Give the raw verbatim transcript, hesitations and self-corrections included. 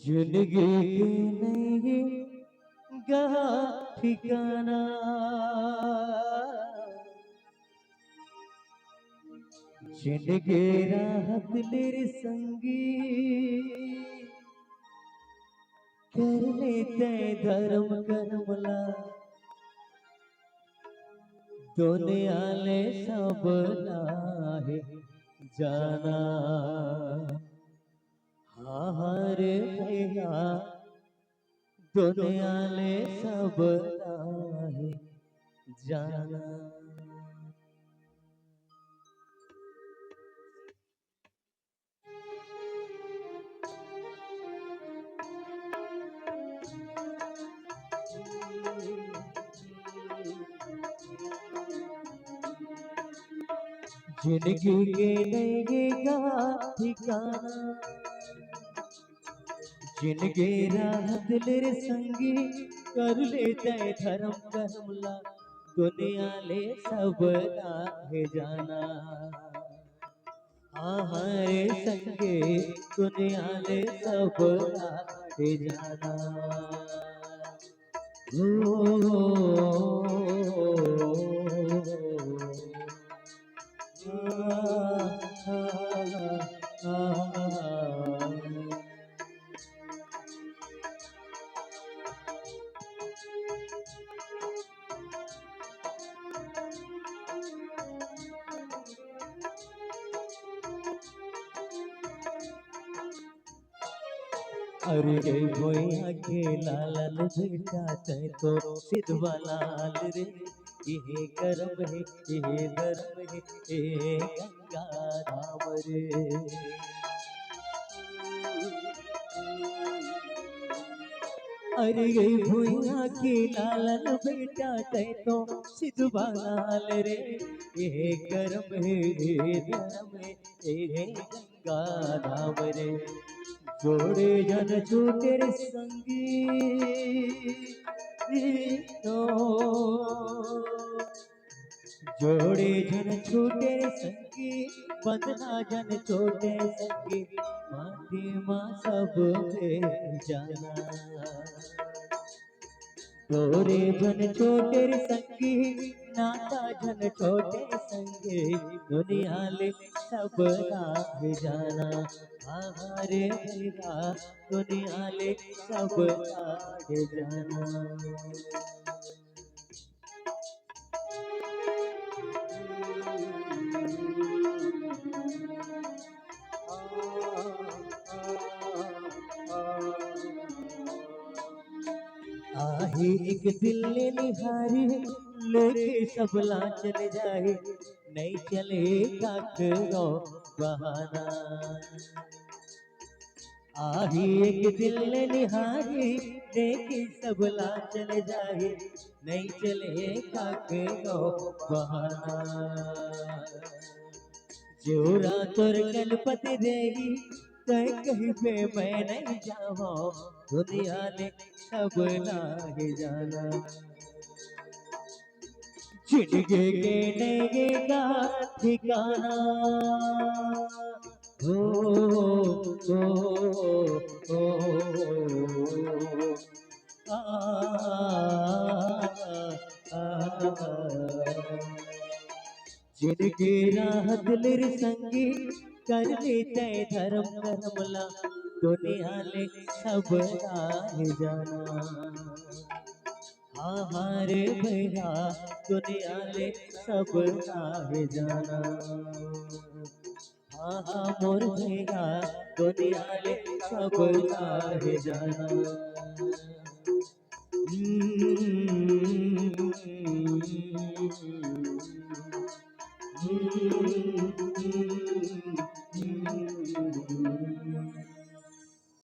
जिंदगी के नइये गा ठिकाना, जिंदगी राहत ले रे संगी, कर ले तैं धर्म करम ला, दुनिया ले सब ला हे जाना। हाँ, हाँ रे भैया, दुनिया ले सब ला हे जाना। जिंदगी के नइये गा ठिकाना, जिंदगी राहत ले रे संगी, कर ले तैं धर्म करम ला, दुनिया ले सब ला हे जाना। हाँ, हाँ रे संगी, दुनिया ले सब ला हे जाना। अरे गे भुइयां के लालन बेटा, तैं तो सिधवा लाल रे, इहे करम हे, इहे धरम हे, ए गंगा धाम रे। अरे गे भुइयां के लालन बेटा, तैं तो सिधवा लाल रे, इहे करम हे, इहे धरम हे, इहे गंगा धाम रे। जोड़े झन छूटे रे संगी, ओ, जोड़े झन छूटे रे संगी, बंधना झन छूटे संगी, माटी मा सब मिल जाना। जोड़े झन छूटे रे संगी, नाता झन छूटे संगी, दुनिया ले सब ला हे जाना। हाँ, हाँ रे भैया, दुनिया ले सब ला हे जाना। आही एक दिन ले निहारी, लेके सब ला चले जाही, नइ चले काकरो बहाना। आही एक दिन ले निहारी, लेके सब ला चले जाही, नइ चले काकरो बहाना। जेवरा तोर कलपत रही, तैं कहिबे मैं नइ जावंव, दुनिया ले सब ला हे जाना। जिंदगी के नइये गा ठिकाना, ओ, ओ, ओ, ओ, आ, आ, आ। जिंदगी राहत ले रे संगी, कर ले तैं धरम करम ला, दुनिया ले सब ला हे जाना। हाँ, हाँ रे भैया, दुनिया ले सब ला हे जाना। हाँ, हाँ मोर भैया, दुनिया ले सब ला हे जाना।